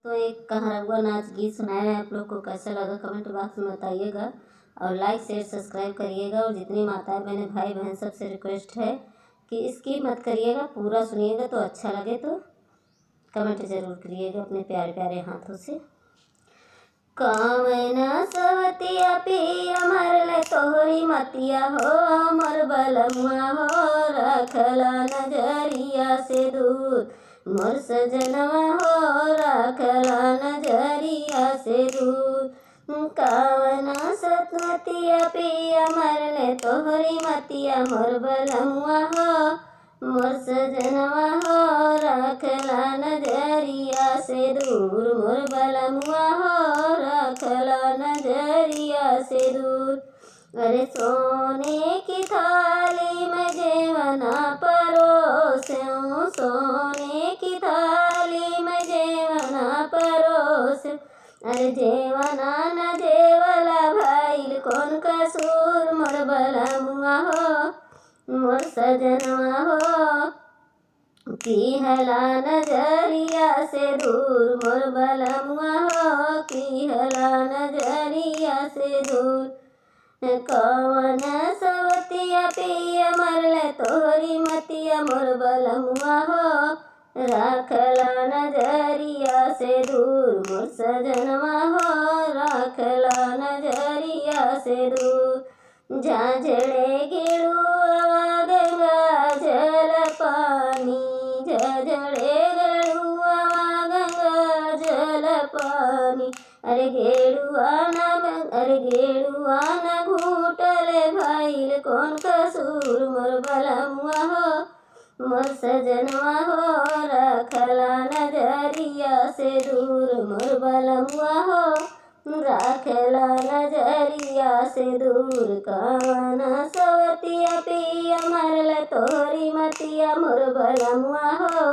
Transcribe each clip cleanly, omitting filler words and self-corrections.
तो एक कहरवा नाच गीत सुनाया है, आप लोग को कैसा लगा कमेंट बॉक्स में बताइएगा और लाइक शेयर सब्सक्राइब करिएगा। और जितनी माताएं बहनें भाई बहन सबसे रिक्वेस्ट है कि इसकी मत करिएगा, पूरा सुनिएगा तो अच्छा लगे तो कमेंट ज़रूर करिएगा अपने प्यारे प्यारे हाथों से। कामना सवतिया पिया मरले तोहरी मतिया हो, मोर बलमुआ हो रखला नजरिया से दूर, मोर सजनवा हो रखला नजरिया से दूर। कावना सतमतिया पिया मरले तोहरी मतिया, मोर बलमुआ हो मोर सजनवा हो रखला नजरिया से दूर, मोर बलमुआ हो रखला नजरिया से दूर। अरे सोने की थाली में जेवना परोस्यूं, सोने की थाली में जेवना परोस्यूं, अरे जेवना न जेवला भाईल कौन कसूर, मोर बलमुआ हो मोर सजनवा हो किहला नजरिया से दूर, मोर बलमुआ हो किहला नजरिया से दूर। कौन सवतिया पिया मरले तोहरी मतिया, मोर बलमुआ हो रखला नजरिया से दूर, मोर सजनवा हो रखला नजरिया से दूर। झांझड़े गेड़ुआ गंगा जल पानी, झांझड़े गेड़ुआ गंगा जल पानी, अरे गेड़ुआ न अरे गेड़ुआ न घूटले भाईल कौन कसूर, मोर बलमुआ हो मोर सजनवा हो रखला नजरिया से दूर, मोर बलमुआ हो रखला नजरिया से दूर। कावना सवतिया पिया मरले तोहरी मतिया, मोर बलमुआ हो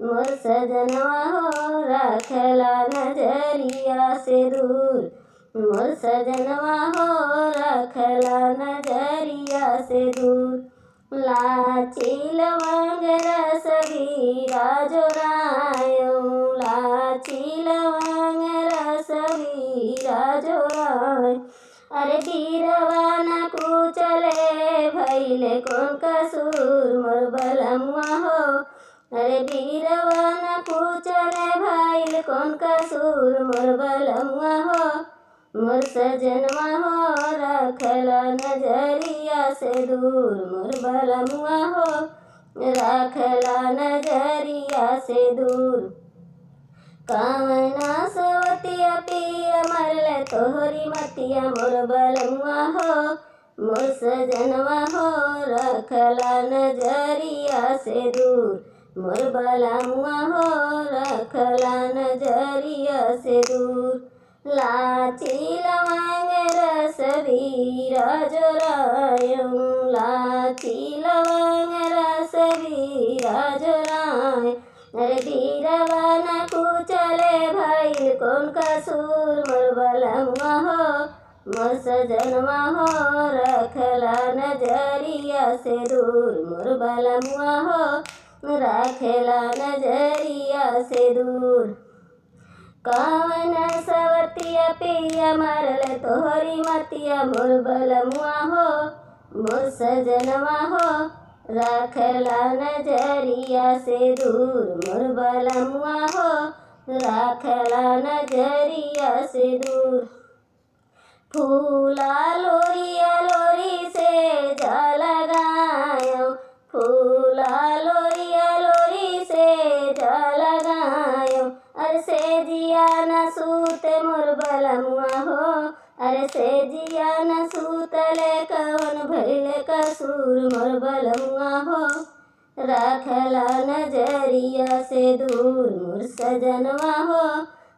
मोर सजनवा हो रखला नजरिया से दूर, मोर सजनवा हो रखला नजरिया से दूर। लाची लवंग रस बीरा जोरायूं, लाची लवंग रस बीरा जोरायूं, अरे बीरवा न कुचले भैले कौन कसूर, मोर बलमुआ हो अरे बीरवा न कुचले भैल कौन कसूर, मोर बलमुआ हो मोर सजनवा हो रखला नजरिया से दूर, मोर बलमुआ हो रखला नजरिया से दूर। कावना सवतिया पिया मरले तोहरी मतिया, मोर बलमुआ हो मोर सजनवा हो रखला नजरिया से दूर, मोर बलमुआ हो रखला नजरिया से दूर। लाची लवंग रस बीरा जोरायूं, लाची लवंग रस बीरा जोरायूं, अरे बीरवा न कुचले भइल कौन कसूर, मोर बलमुआ हो मोर सजनवा हो रखला नजरिया से दूर, मोर बलमुआ हो रखला नजरिया से दूर। कावन सवतिया पिया मरले तोहरी मतिया, मोर बलमुआ हो मोर सजनवा हो रखला नजरिया से दूर, मोर बलमुआ हो रखला नजरिया से दूर। फूला लोरिया लोरी से जा लगायूं, फूला लोरिया लोरी से जा लगायूं, अरे से जिया न सूते मोर बलमुआ हो, अरे से जिया न सूतले कौन भइले कसूर, मोर बलमुआ हो रखला नजरिया से दूर, मोर सजनवा हो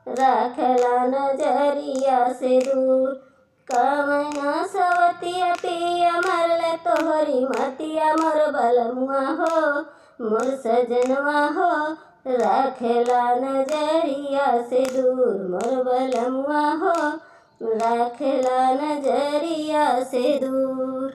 रखला नजरिया से दूर। कावना सवतिया पिया मरले तोहरी मतिया, मोर बलमुआ हो मोर सजनवा हो रखला नजरिया से दूर, मोर बलमुआ हो रखला नजरिया से दूर।